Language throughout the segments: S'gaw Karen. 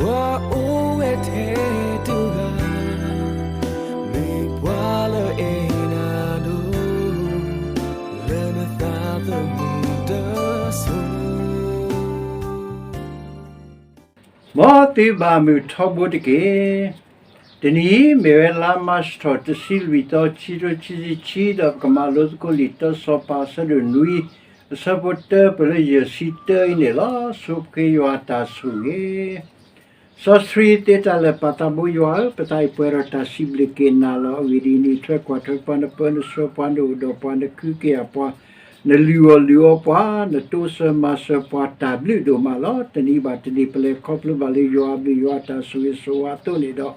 ပှၤအိၣ်ဝဲထဲတဂၤ, မ့ၢ်ပှၤလၢအဲၣ်နၤဒိၣ်, လၢနသးသမူတစိၤ မ်သုဘၣ်မုာ်ထီဘိတက့ၢ်. တနံၤအံၤ မ့ၢ်ဝဲလါမးရှးထီၣ် တဆံလွံၢ်သီ ခံကထိခံဆံခံ, ဒီးပကမၤလိသကိးလံာ်တၢစီၤပၤ အဆၢဒိၣ်နွံ, အဆၢဖိတၢ ပလၢယဲၢ်ဆံတၢအံၤန့ၣ်လီၤ. ဆိပဃ့ယွၤအတၢ်ဆိၣ်ဂ့ၤ. စီဆှံသ့တၢ်လၢာ် ပၢ်သးဘိယွၤဧၢ, ပသးအံၤပှဲၤဒီးတၢ်စံးဘျုးက့ၤနၤလီၤ. အဂ့ၢ်ဒ်အံၤ, နအံးထွဲကွၢ်ထွဲပှၤ, နပၢနဆှၢပှၤ, နအိၣ်ဒီးပှၤ, နကဟုကယာ်ပှၤ, နလုၢ်အီၣ်လုၢ်အီပှၤ, နတိစၢၤမၤစၢၤပှၤ တၢ်ဘျုးဒိၣ်မးလီၤ. တနံၤဘၣ်တနံၤ ပလဲၤခီဖျိဘၣ်လၢယွၤအဘျုး ယွၤအတၢ်ဆိၣ်ဂ့ၤဆိၣ်ဝါအသိးန့ၣ်ဒီး,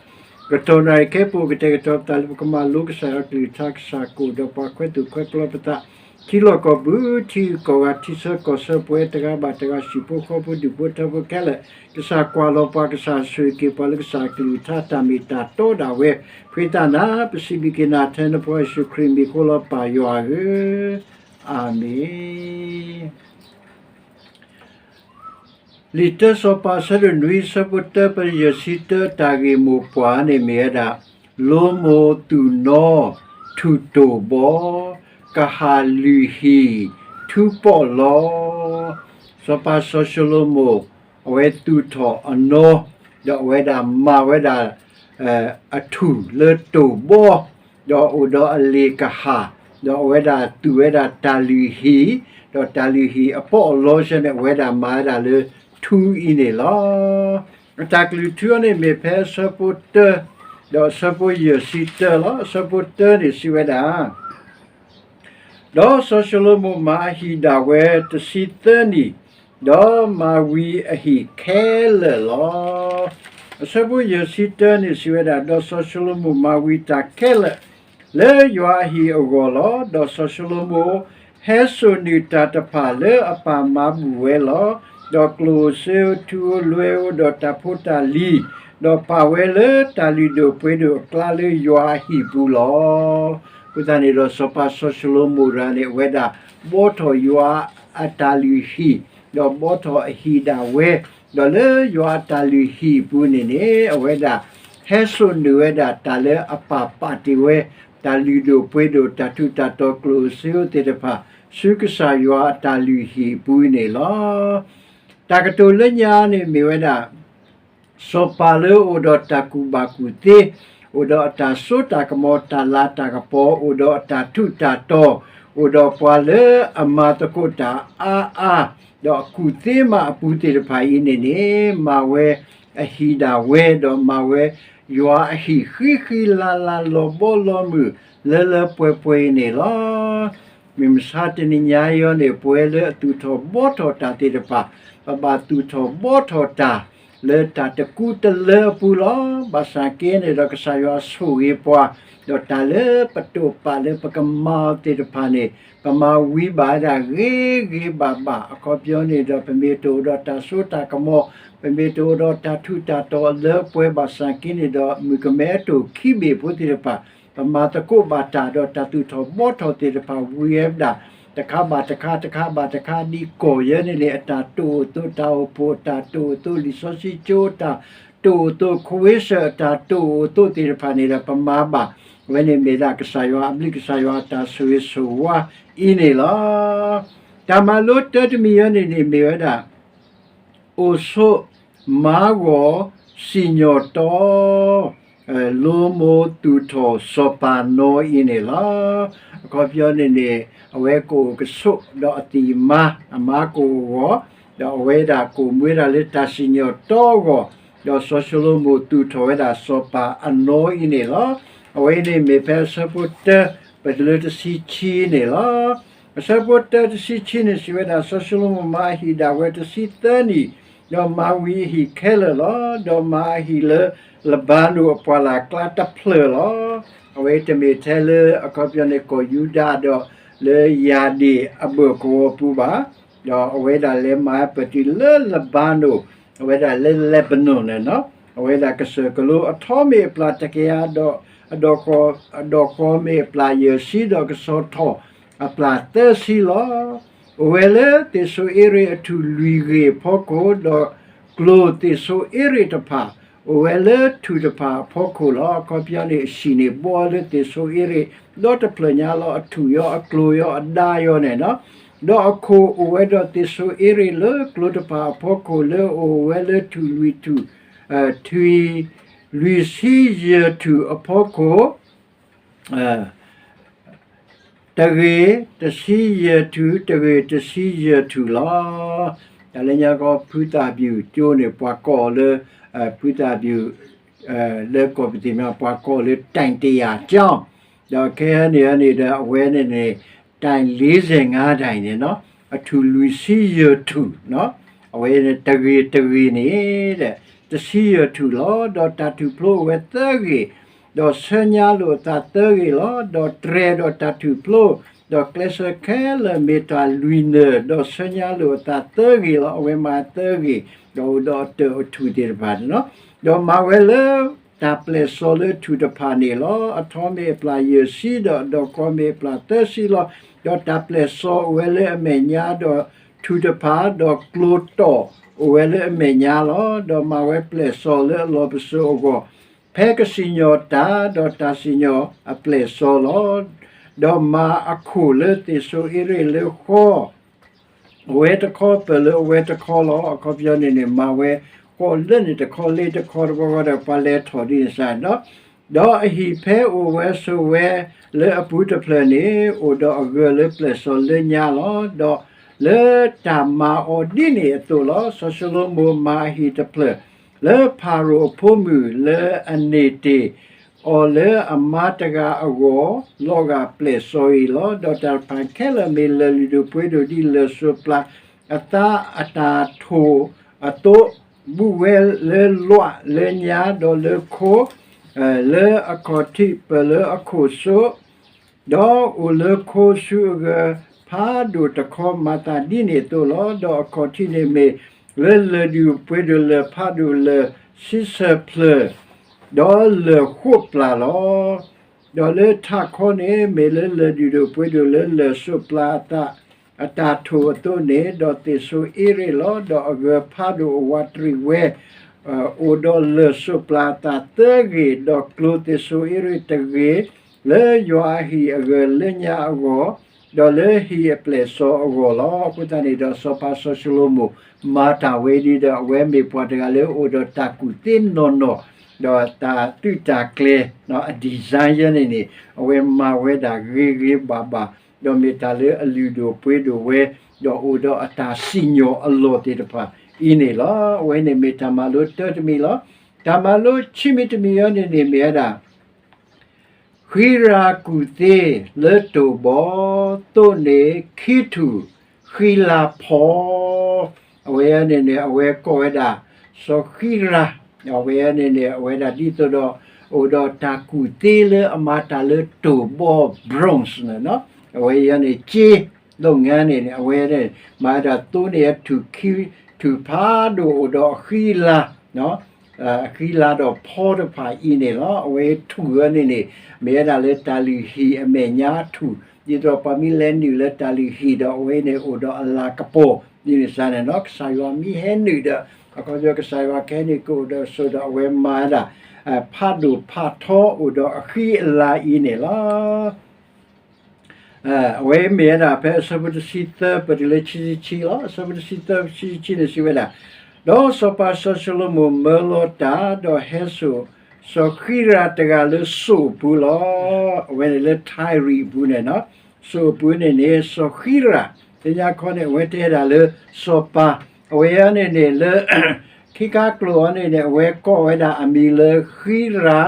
ကတီၢ်နၣ်ရံၣ်ခဲအံၤ ပကတဲာ်ကတီၤပသးလၢပကမၤလိကစၢ်ယွၤအကလုၢ်ကထါ, ကစၢ်ကအိၣ်ဒီးပှၤ ခွဲးသူၣ်ခွဲးကျီပသး ထံလီၢ်ကီၢ်ပူၤ, ထံဂုၤကီၢ်ဂၤ, ထံဆၢကီၢ်ဆၢ, ပဝဲတဂၤဘၣ်တဂၤ, ဟံၣ်ဖိဃီဖိ, ဒူၣ်ဖိထၢဖိခဲလၢာ်, ကစၢ်ကွၢ်လီၤပှၤ, ကစၢ်ဆိၣ်ဂ့ၤက့ၤပှၤလၢကစၢ်အကလုၢ်ကထါ တၢ်မ့ၢ်တၢ်တီဒၣ်ဝဲ. ပဃ့တၢ်နၤ, ပစံးဘျုးက့ၤနၤ ထဲနဖိယ့ၣ်ၡူးခရံာ်မံၤအဃိလီၤ ပၢ်ယွၤဧၢ, အၤမ့ၣ်. လံာ်တၢစီၤပၤ အဆၢဒိၣ်နွံ အဆၢဖိတၢ ပလၢယဲၢ်ဆံတၢ တၢ်ဂ့ၢ်မိၢ်ပှၢ်န့ၣ်မ့ၢ်ဝဲဒၣ်, လိမိၤသူၣ်နီထူၣ်တိၢ်ဘီ, ကဟၣ်လုၢ်ဟံၣ်ထူပီၣ်လီ. စီၤပၤစီၤၡလိၤမိၣ် အဝဲသူၣ်ထီၣ်အနီ, ဒီးအဝဲဒၣ်မၤဝဲဒၣ် အထူၣ်လၢတိၢ်ဘီ, ဒီးအိၣ်ဒီးအလ့ၣ်ကဟၣ်, ဒီးအဝဲဒၣ်သူၣ်ဝဲဒၣ်တၢ်လုၢ်ဟံၣ်, ဒီးတၢ်လုၢ်ဟံၣ်အပီၣ်အလီဆဲန့ၣ် အဝဲဒၣ်မၤဝဲဒၣ်လၢထူအံၤန့ၣ်လီၤ. အတၢ်ကလုၢ်ထူအံၤန့ၣ် မ့ၢ်ဖဲအဆၢဖိတၢ ဒီးအဆၢဖိယဲၢ်ဆံတၢလီၤ. အဆၢဖိတၢန့ၣ်စံးဝဲဒၣ် ဒီးစီၤၡလိၤမိၣ်မၤအဟံၣ်ဒၣ်ဝဲတဆံသၢနံၣ်, ဒီးမၤဝံၤအဟံၣ်ခဲလၢာ်လီၤ. အဆၢဖိယဲၢ်ဆံတၢန့ၣ်စံးဝဲဒၣ်, ဒီးစီၤၡလိၤမိၣ်မၤဝံၤတၢ်ခဲလၢာ် လၢယွၤအဟံၣ်အဂီၢ်လီၤ. ဒီးစီၤၡလိၤမိၣ်ဟဲစိာ်နုာ်တၢ်တဖၣ်လၢအပၢ်မၤဘူၣ်ဝဲလီၤ. ဒီးကျိၣ်ဧိၤစ့ဧိၤ ထူဧိၤလွဲဧိၤ ဒီးတၢ်ဖိတၢ်လံၤ, ဒီးပာ်ဝဲလၢတၢ်လုၢ်ဒိၣ်ပှ့ၤဒိၣ်အကျါလၢယွၤအဟံၣ်ပူၤလီၤ. အဃိသတးန့ၣ်ဒီး စီၤပၤစီၤၡလိၤမိၣ်တဂၤန့ၣ် အဝဲဒၣ်ဘှီထီၣ်ယွၤအတၢ်လုၢ်ဟံၣ်, ဒီးဘှီထီၣ်အဟံၣ်ဒၣ်ဝဲ, ဒီးလၢယွၤအတၢ်လုၢ်ဟံၣ်အပူၤန့ၣ်န့ၣ် အဝဲဒၣ်ဟဲစိာ်နုာ်ဝဲဒၣ်တၢ်လၢအပၢ်ပာ်တ့ၢ်ဝဲ, တၢ်လုၢ်ဒိၣ်ပှ့ၤဒိၣ် တၢ်ထူးတၢ်တီၤ ကျိၣ်ဧိၤစ့ဧိၤသ့ၣ်တဖၣ် ဆူကစၢ်ယွၤအတၢ်လုၢ်ဟံၣ်အပူၤန့ၣ်လီၤ. တၢ်ကတိၤလၢညါန့ၣ်မ့ၢ်ဝဲဒၣ် စီၤပၤလၢအအိၣ်ဒီးတၢ်ကူၣ်ဘၣ်ကူၣ်သ့, အိၣ်ဒီးအတၢ်စိတၢ်ကမီၤ တၢ်လၤတၢ်ကပီၤ, အိၣ်ဒီးအတၢ်ထူးတၢ်တီၤ, အိၣ်ဒီးပှၤလၢအမၤသကိးတၢ်အါအါ, ဒီးအကူၣ်သ့မးအပူၤသ့ၣ်တဖၣ်အံၤန့ၣ်န့ၣ် မၤဝဲအဟံၣ်ဒၣ်ဝဲ, ဒီးမၤဝဲယွၤအဟံၣ်ဃံဃံလၤလၤ လီၤဘီလီၤမုၢ် လၢလၢပှဲၤပှဲၤအံၤန့ၣ်လီၤ. မုၢ်မဆါတနံၤညါအံၤန့ၣ် ပဝဲလၢအသူၣ်ထီၣ်ဘှီထီၣ်တၢ်သ့ၣ်တဖၣ် ပဘၣ်သူၣ်ထီၣ်ဘှီထီၣ်တၢ် လၢတၢ်တကူတလၢအပူၤလီၤ. ဘၣ်ဆၣ်က့န့ၣ်ဒီး ကစၢ်ယွၤဆိၣ်ဂ့ၤပှၤ, ဒီးတၢ်လၢပတိာ်ပာ်လၢပကမၤအီၤသ့ၣ်တဖၣ်န့ၣ် ပမၤဝံၤဘၣ်ဝဲဒၣ်ဂ့ၤဂ့ၤဘၣ်ဘၣ်. အခီပညီန့ၣ်ဒီး ပမ့ၢ်တအိၣ်ဒီးတၢ်စိတၢ်ကမီၤ, ပမ့ၢ်တအိၣ်ဒီးတၢ်ထူးတၢ်တီၤအလၢအပှဲၤဘၣ်ဆၣ်က့န့ၣ်ဒီး မုၣ်ကမဲအတိၢ်ခံဘ့ၣ်ဖိသ့ၣ်တဖၣ် ပမၤသကိးဘၣ်တၢ်ဒီးတၢ်သူၣ်ထီၣ်ဘှီထီၣ်သ့ၣ်တဖၣ်ဝံၤဝဲဒၣ် တခါဘၣ်တခါ တခါဘၣ်တခါ ဒ်ကီၢ်ယဲန့ၣ်န့ၣ် အတၢ်တိာ်အိၣ်သိး တၢ်အိၣ်ဖှိၣ်အတၢ်တိာ်အိၣ်သိး လံာ်စီဆှံကၠိအတၢ်တိာ်အိၣ်သိး ခဝ့ၡၢၣ်အတၢ်တိာ်အိၣ်သိးသ့ၣ်တဖၣ်န့ၣ်ဒီး ပမၤဘၣ်. အဝဲန့ၣ်မ့ၢ်ဒၣ်ကစၢ်ယွၤအဘျုး ကစၢ်ယွၤအတၢ်ဆိၣ်ဂ့ၤဆိၣ်ဝါအံၤန့ၣ်လီၤ. တၢ်မၤလိတၢ်တမံၤအံၤန့ၣ်န့ၣ်မ့ၢ်ဝဲဒၣ် အိၣ်ဆိး မၤဂီၤ စံၣ်ညီၣ်တီ လိမိၤသူၣ်ထီၣ်စီၤပၤနီအံၤန့ၣ်လီၤ. အခီပညီန့ၣ်န့ၣ် အဝဲကအိၣ်ကဆိးဒီးအသံၣ်အမါ, အမါကအိၣ်ဂီၢ်, ဒီးအဝဲဒၣ်ကအိၣ်မူဝဲဒၣ်လၢတၢ်စံၣ်ညီၣ်တီအဂီၢ်, ဒီးစီၤၡလိၤမိၣ်သူၣ်ထီၣ်ဝဲဒၣ်စီၤပၤအနီအံၤန့ၣ်လီၤ. အဝဲအံၤန့ၣ်မ့ၢ်ဖဲအဆၢဖိတၢ ပတုၤလၢတဆံခံန့ၣ်လီၤ. အဆၢဖိတၢတဆံခံန့ၣ်စံးဝဲဒၣ် စီၤၡလိၤမိၣ်မၤအဟံၣ်ဒၣ်ဝဲတဆံသၢနံၣ်, ဒီးမၤဝံၤအဟံၣ်ခဲလၢာ်လီၤ. ဒီးမၤအဟံၣ်လၢ လဘၤနိၣ်အပှၢ်လၢ်ကျါတဖျၢၣ်လီၤ. အဝဲတမ့ၢ်ထဲလၢအခီပညီန့ၣ် ကီၢ်ယူဒၤဒီးလၢယၤဒ့ၣ်အဘၢၣ်ကဝီၤပူၤဘၣ်, ဒီးအဝဲဒၣ်လဲၤမၤပတုၤလၢလဘၤနိၣ်, အဝဲဒၣ်လၢ Lebanon န့ၣ်, အဝဲဒၣ်ကစၢၢ်ကလိအထီမ့ၢ်အပျၢ်တကယၤ, ဒီးအဒီၣ်ဃီမ့ၢ်အပျၢ်ယဲၢ်ဆံ, ဒီးကဆီထီၣ်အပျၢ်သၢဆံလီၤ. အိၣ်ဝဲလၢသ့ၣ်စိၤအ့ရ့ၣ်အထူၣ်လွံၢ်ဂ့ၢ်အဖီခိၣ်, ဒီး ကျိၤသ့ၣ်ဆိအ့ရ့ၣ်တဖၣ် အိၣ်ဝဲလၢထူၣ်တဖၣ်အဖီခိၣ်လီၤ. အခီပညီန့ၣ် အဟံၣ်န့ၣ်ဘှီလၢသ့ၣ်ဆိအ့ရ့ၣ် ဒီတဖျၢၣ်ညါလီၤ. အထူၣ်ယီၤ အကျိၤယီၤ အဒါယီၤန့ၣ်လီၤ. ဒီးအခိၣ်အိၣ်ဝဲဒီးသ့ၣ်ဆိအ့ရ့ၣ်လၢကျိၤတဖၣ်အဖီခိၣ် လၢအအိၣ်ဝဲလၢထူၣ်လွံၢ်ထူၣ်, ထူၣ်လွံၢ်ဆံယဲၢ်ထူၣ်အဖီခိၣ် တဂ့ၤတဆံယဲၢ်ထူၣ်, တဂ့ၤတဆံယဲၢ်ထူၣ်လီၤ. တၢ်လၢညါကီ ဖုသၣ်ဘျူးကၠိန့ၣ် ပှၤကိးအီၤလၢ ဖုသၣ်ဘျူး လၢကီၢ်ပသံၣ်မံ ပှၤကိးအီၤလၢ တိုင်တရာကျောင်း, ဒီးခဲအံၤန့ၣ်န့ၣ်ဒီး အဝဲန့ၣ်န့ၣ် တိုင်လေးဆယ့်ငါးတိုင်န့ၣ်လီၤ, အထူၣ်လွံၢ်ဆံယဲၢ်ထူၣ်, အဝဲန့ၣ်တဂ့ၤတဂ့ၤန့ၣ် တဆံယဲၢ်ထူၣ်လီၤ. ဒီးတၢ်ထူၣ်ဖျိအိၣ်ဝဲသၢဂ့ၢ်, ဒီးဆၢညါလိာ်အသးသၢဂ့ၢ်လီၤ. ဒီးတြဲၤဒီးတၢ်ထူၣ်ဖျိ, ဒီးကျဲးစၢးခဲလၢာ်မ့ၢ်တၢ်လွံၢ်နၢၤ, ဒီးဆၢညါလိာ်အသးသၢဂ့ၢ်လီၤ. အဝဲမၤသၢဂ့ၢ်, ဒီးအိၣ်ဒီးအတၢၢ်အထူၣ်သ့ၣ်တဖၣ်န့ၣ်လီၤ. ဒီးမၤဝဲလၢ တၢ်ပျဲၢ်စီၤလၢထူၣ်တဖၣ်န့ၣ်လီၤ. အထီမ့ၢ်အပျၢ်ယဲၢ်ဆံ, ဒီးအဒီၣ်ကီမ့ၢ်အပျၢ်သၢဆံလီၤ. ဒီးတၢ်ပျဲၢ်စီၤအိၣ်ဝဲလၢအမဲာ်ညါ, ဒီးထူၣ်တဖၣ်, ဒီးကျိၤတီၢ်အိၣ်ဝဲလၢအမဲာ်ညါလီၤ. ဒီးမၤဝဲပျဲၢ်စီၤလၢအလီၢ်ပစိာ်အဂီၢ်, ဖဲကစံၣ်ညီၣ်တၢ်, ဒီးတၢ်စံၣ်ညီၣ်အပျဲၢ်စီၤလီၤ. ဒီးမၤအခိၣ်လၢသ့ၣ်ဆိအ့ရ့ၣ်လၢဃီ အဝဲတခီပၢၢ်လၢအဝဲတခီလီၤ. အခီပညီန့ၣ်န့ၣ် မၤဝဲဃီလၢန့ၣ်တခီလၢတခီတဘျီဃီဒီး ပှၤလဲၤထီၣ်ဒ်န့ၣ်စ့ၢ်န့ၣ်လီၤ. ဒီးအဟံၣ်ဖဲအိၣ်ဝဲဆိးဝဲလၢအပူၤတဖျၢၣ်န့ၣ် အိၣ်ဒီးအဂၢၢ်လၢပျဲၢ်စီၤလၢညါလီၤ. ဒီးလၢတၢ်မၤအီၤဒ်န့ၣ်အသိးလီၤ. စီၤၡလိၤမိၣ်မၤအဟံၣ်တဖျၢၣ် လၢဖၤရိၤအဖိမုၣ်လၢအန့ၢ်တ့ၢ်အီၤလၢအမါတဂၤအဂီၢ် လီၤဂာ်ပျဲၢ်စီၤအံၤလီၤ. ဒီးတၢ်တဖၣ်ခဲလၢာ်မ့ၢ်လၢၢ်လုၢ်ဒိၣ်ပှ့ၤဒိၣ် ဒ်လၢၢ်ဆိးပျၢ်အသးအတၢ်ထိၣ်အသိး, ဘူးဝဲလၢလွးလၢညါ, ဒီးလၢခိ, လၢအခီၣ်ထံးပၢၢ်လၢအခိၣ်စိ ဒီးအိၣ်လၢခိဆူအဂၢၢ် ဖးဒိၣ်တခီမၤသးဒ်န့ၣ်အသိးလီၤ. ဒီးအခီၣ်ထံးန့ၣ်မ့ၢ်လၢလၢၢ်ဒိၣ်ပှ့ၤဒိၣ် လၢၢ်ဖးဒိၣ်, လၢၢ်ဆံဆၢၣ်ဖျၢၣ်, ဒီးလၢၢ်ဃိးပျၢ်လီၤ. ဒီးလၢထးခီန့ၣ် မ့ၢ်လၢလၢၢ်ဒိၣ်ဒိၣ်ပှ့ၤဒိၣ် လၢလၢၢ်ဆိးပျၢ်အသးအတၢ်ထိၣ်အသိးန့ၣ်, ဒီးသ့ၣ်ဆိအ့ရ့ၣ်လီၤ. ဒီးအဂၢၢ်ဖးဒိၣ်အဝးတရံးဝဲ အိၣ်ဒီးလၢၢ်ဆိးပျၢ်အသးသၢဂ့ၢ်, ဒီးကျိၤသ့ၣ်ဆိအ့ရ့ၣ်တဂ့ၢ်, လၢယွၤအဟံၣ်အဂၢၢ်လၢညါအဂီၢ်, ဒီးလၢဟံၣ်အပျဲၢ်စီၤအဂီၢ်လီၤ. အဃိသတးန့ၣ်ဒီး စီၤပၤစီၤၡလိၤမိၣ် မၤတၢ်ဝဲဒ်ဒီး အဝဲမ့ၢ်ပှၤတဂၤလၢအိၣ်ဒီးတၢ်ကူၣ်သ့နီၢ်နီၢ်, ဒီးတၢ်သုးတၢ်ကျဲၤ အ design ယဲန့ၣ်န့ၣ် အဝဲမၤဝဲဒၣ်ဂ့ၤဂ့ၤဘၣ်ဘၣ်, ဒီးမ့ၢ်တၢ်လၢအလုၢ်ဒိၣ်ပှ့ၤဒိၣ်ဝဲ, ဒီးအိၣ်ဒီးအတၢ်စံၣ်ညီၣ်အလီၢ်သ့ၣ်တဖၣ်အံၤန့ၣ်လီၤ. အဝဲန့ၣ်မ့ၢ်တၢ်မၤလိတၢတမံၤလီၤ. တၢ်မၤလိဆံမံၤတမံၤအံၤန့ၣ်န့ၣ်မ့ၢ်ဝဲဒၣ် ဃံရၤကူၣ်သ့လၢတိၢ်ဘီ, သိးန့ၢ်ခံထူၣ်, ဃံလၤဖီ, အဝဲန့ၣ်န့ၣ် အဝဲကိးဝဲဒၣ် စီၤဃံရၤ, အဝဲန့ၣ်န့ၣ် အဝဲဒၣ်ဒ်သိးဒီး အိၣ်ဒီးတၢ်ကူၣ်သ့လၢအမၤတၢ်လၢတိၢ်ဘီ bronze န့ၣ်လီၤ. အဝဲန့ၣ် က့ ဒိၣ်ငါန့ၣ်န့ၣ် အဝဲန့ၣ် မၤဝဲဒၣ်သိးန့ၢ်အထူၣ်ခံ, ထူၣ်ဖးဒိၣ်အိၣ်ဒီးအဃံလၤ အဃံလၤဒီးဖီတဖၣ်အံၤန့ၣ်လီၤ. အဝဲထူၣ်အံၤန့ၣ်န့ၣ် မ့ၢ်ဝဲဒၣ်လၢတၢ်လုၢ်ဟံၣ်အမဲာ်ညါထူၣ်, ဒ်သိးပှၤမ့ၢ်လဲၤနုာ်လၢတၢ်လုၢ်ဟံၣ်ဒီး အဝဲန့ၣ်အိၣ်ဒီးအလၤကပီၤ ဒ်န့ၣ်စ့ၢ်န့ၣ်လီၤ. ကစၢ်ယွၤမ့ၢ်ဟဲနုာ်ဒီး အခီပညီကစၢ်ယွၤကဟဲနုာ်ကအိၣ်ဒီးစိၤဒီး အဝဲမၤဝဲဒၣ် ဖးဒိၣ်ဖးထီအိၣ်ဒီးအဃံအလၤအံၤန့ၣ်လီၤ. အဝဲမ့ၢ်ဝဲဒၣ်ဖဲအဆၢဖိတဆံသၢ ပတုၤလၢခံဆံခံလီၤ. အဆၢဖိတဆံသၢ ခံဆံခံန့ၣ်စံးဝဲဒၣ်, ဒီးစီၤပၤစီၤၡလိၤမိၣ်မၢလီၤတၢ် ဒီးဟဲစိာ်စီၤဃံရၤတဂၤလၢစိၣ်အပူၤလီၤ. အဝဲန့ၣ်လၢထံရံၣ်အပူၤန့ၣ်လီၤ. စိၣ်အပူၤန့ၣ်န့ၣ် စီၤဃံရၤ သ့ၣ်ညါခီန့ၣ် အဝဲတဲဒၣ်လၢစီၤပၤ, အဝဲအံၤန့ၣ်န့ၣ်လၢ ခ့ခါကျိာ်အံၤန့ၣ်န့ၣ် အဝဲကိးဝဲဒၣ်အမံၤလၢဃံရၤ ဃံ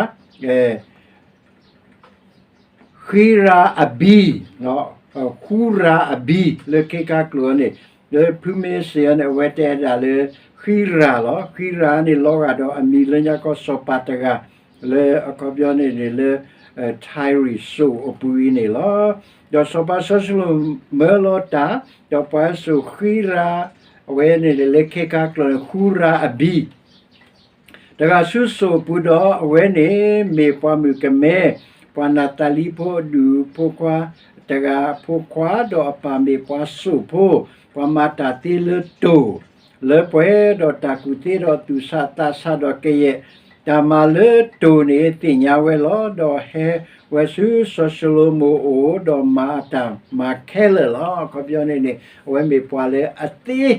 ရၤအဘံ, ဃူရၤအဘံ လၢခ့ခါကျိာ်အံၤန့ၣ်, လၢဖုမ့ၢ်စ့ၢ်အံၤန့ၣ် အဝဲတဲဒၣ်လၢ ဃံရၤလီၤ. ဃံရၤန့ၣ်လီၤဂာ်ဒီးအမံၤလၢညါခီစီၤပၤတဂၤ လၢအခီပညီန့ၣ်န့ၣ်လၢ ထံရံၣ်စိၣ်အပူၤအံၤန့ၣ်လီၤ. ဒီးစီၤပၤစီၤၡလိၤမိၣ်မၢလီၤတၢ်, ဒီးပှၤဟဲစိာ်ဃံရၤ အဝဲန့ၣ်န့ၣ်လၢခ့ခါကျိာ်န့ၣ် ဃူရၤအဘံ တဂၤဆူစိၣ်အပူၤဒီး အဝဲန့ၣ်မ့ၢ်ပှၤမုၣ်ကမဲ, ပှၤနးသလံဖိအဒူၣ်ဖိခွါတဂၤအဖိခွါ, ဒီးအပၢ်မ့ၢ်ပှၤစိၣ်ဖိ, ပှၤမၤတၢ်သ့လၢတိၢ်, လၢပှဲၤဒီးတၢ်ကူၣ်သ့ဒီးသူၣ်ဆးသးဆးဒီးကယဲၢ်တၢ်မၤလၢတိၢ်န့ၣ်သ့ၣ်ညါဝဲလီၤ. ဒီးဟဲဝဲဆူစီၤၡလိၤမိၣ်အအိၣ် ဒီးမၤအတၢ်မၤခဲလၢာ်လီၤ. အခီပညီန့ၣ်န့ၣ် အဝဲမ့ၢ်ပှၤလၢအသ့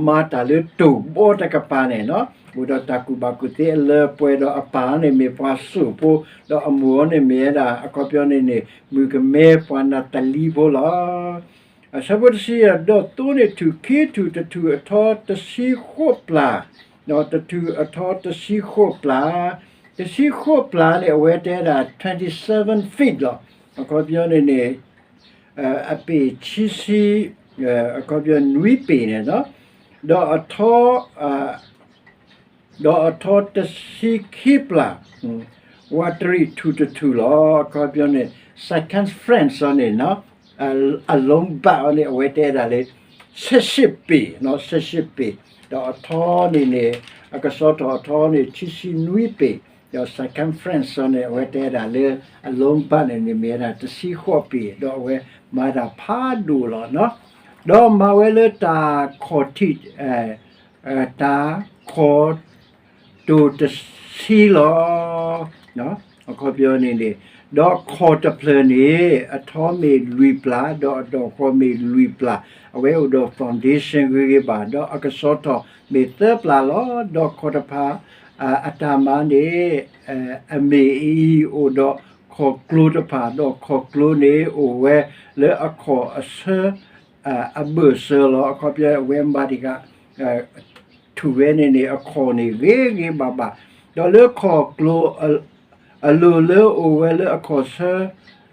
မၤတၢ်လၢတိၢ်ဘီတကပၤန့ၣ်လီၤ. အိၣ်ဒီးတၢ်ကူၣ်ဘၣ်ကူၣ်သ့အလၢပှဲၤဒီးအပၢ်န့ၣ်မ့ၢ်ပှၤစိၣ်ဖိ, ဒီးအမိၢ်န့ၣ်မ့ၢ်ဝဲဒၣ် အခီပညီန့ၣ်န့ၣ် မုၣ်ကမဲပှၤနးတလံဖိလီၤ. အဆၢဖိတဆံယဲၢ်, ဒီးသိန့ၣ်ထူၣ်ခံထူၣ်တထူၣ်အထီတဆံဃိးပျၢ်, ဒီးတထူၣ်အထီတဆံဃိးပျၢ်, တဆံဃိးပျၢ်န့ၣ် အဝဲတဲဒၣ် twenty seven feet လီၤ. အခီပညီန့ၣ်န့ၣ် အပ့ၢ်ဆံဆံ, အခီပညီနွံပ့ၢ်န့ၣ်လီၤ. ဒီးအထီ ဒီးအထီတဆံခံပျၢ်, ဝးတရံးထူၣ်တထူၣ်လီၤ. အခီပညီန့ၣ် circumference အီၤန့ၣ် အ long ဘၣ်အီၤန့ၣ် အဝဲတဲဒၣ်လၢ ဆယ့်ရှစ်ပ့ၢ်, ဆယ့်ရှစ်ပ့ၢ်, ဒီးအထီန့ၣ်န့ၣ် အကစီထီၣ်အထီန့ၣ် ခံဆံနွံပ့ၢ်, ဒီး circumference အီၤန့ၣ် အဝဲတဲဒၣ်လၢ အ long ဘၣ်န့ၣ်န့ၣ် မ့ၢ်ဝဲဒၣ်တဆံဃိးပ့ၢ်, ဒီးအဝဲမၤတၢ်ဖးဒိၣ်လီၤ. ဒီးမၤဝဲလၢတၢ်ခီၣ်ထံး တၢ်ခီၣ်တိၢ်တဆံလီၤ. အခီပညီန့ၣ်န့ၣ်, ဒီးခီၣ်တဖျၢၣ်န့ၣ် အထီမ့ၢ်လွံၢ်ပျၢ်, ဒီးအဒီၣ်ဃီၤမ့ၢ်လွံၢ်ပျၢ်, အဝဲအိၣ်ဒီး foundation ဂ့ၤဂ့ၤဘၣ်, ဒီးအကစီထီၣ်မ့ၢ်သၢပျၢ်လီၤ. ဒီးခီၣ်တဖၣ် အတၢ်မၤန့ၣ် အမ့ၢ်အအံၤအိၣ်ဒီးခီၣ်ကျိတဖၣ်, ဒီးခီၣ်ကျိန့ၣ်အိၣ်ဝဲလၢအခီၣ်အဆၢ အဘၢၣ်စၢၤလီၤ. အခီပညီအဝဲမၤတဂၤ ထူၣ်ဝဲန့ၣ်န့ၣ် အခီၣ်န့ၣ်ဂ့ၤဂ့ၤဘၣ်ဘၣ်, ဒီးလၢခီၣ်ကျိ အလိၤလၢအိၣ်ဝဲလၢအခီၣ်ဆၢ,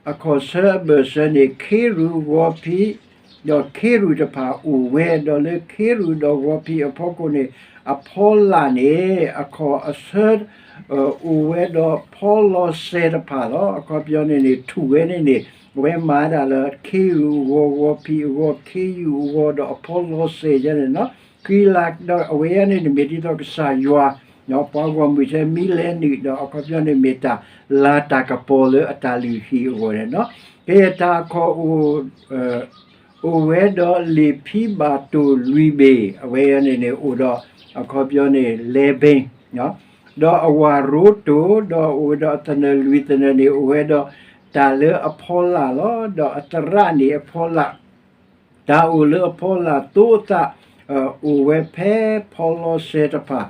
အခီၣ်ဆၢအဘၢၣ်စၢၤန့ၣ် ခ့ရူၢ်ဂီၤဖံး, ဒီးခ့ရူၢ်တဖၣ်အိၣ်ဝဲ, ဒီးလၢခ့ရူၢ်ဒီးဂီၤဖံးအဖီခိၣ်န့ၣ် အဖီလာ်န့ၣ် အခီၣ်အဆၢ အိၣ်ဝဲဒီးဖီလီၤစဲၤတဖၣ်လီၤ. အခီပညီန့ၣ်န့ၣ် ထူၣ်ဝဲန့ၣ်န့ၣ် အဝဲမၤဒၣ်လၢခ့ရူၢ်အဂီၢ်, ဂီၤဖံးအဂီၢ်, ခ့ယုၢ်အဂီၢ်, ဒီးအဖီလီၤစဲၤယဲန့ၣ်လီၤ. ဃံလၤဒီးအဝဲယဲန့ၣ်န့ၣ် မ့ၢ်ဒ်သိးကစၢ်ယွၤ ပှၤဂီၢ်မုၢ်ထဲမံလဲၤနုာ်ဒီး အခီပညီန့ၣ်မ့ၢ်တၢ်လၤတၢ်ကပီၤလၢအတၢ်လုၢ်ဟံၣ်အဂီၢ်န့ၣ်လီၤ. ကယဲၢ်တၢ်အခီၣ် အိၣ်ဝဲဒီးလံာ်ဖံဘၣ်တိၢ်လွံၢ်ဘ့ၣ်, အဝဲန့ၣ်န့ၣ် အိၣ်ဒီး အခီပညီန့ၣ် လဲၤဘ့ၣ်, ဒီးအဝၤရိတိၢ်, ဒီးအိၣ်ဝဲဒီးအသနၢၣ်လွံၢ်သနၢၣ်န့ၣ် အိၣ်ဝဲဒီးတၢ်လၢအဖီလာ်လီၤ. ဒီးအသရၣ်န့ၣ်အဖီလာ် တၢ်အိၣ်လၢအဖီလာ်သိအသး အိၣ်ဝဲဖဲဖီလီၤစဲၤတဖၣ်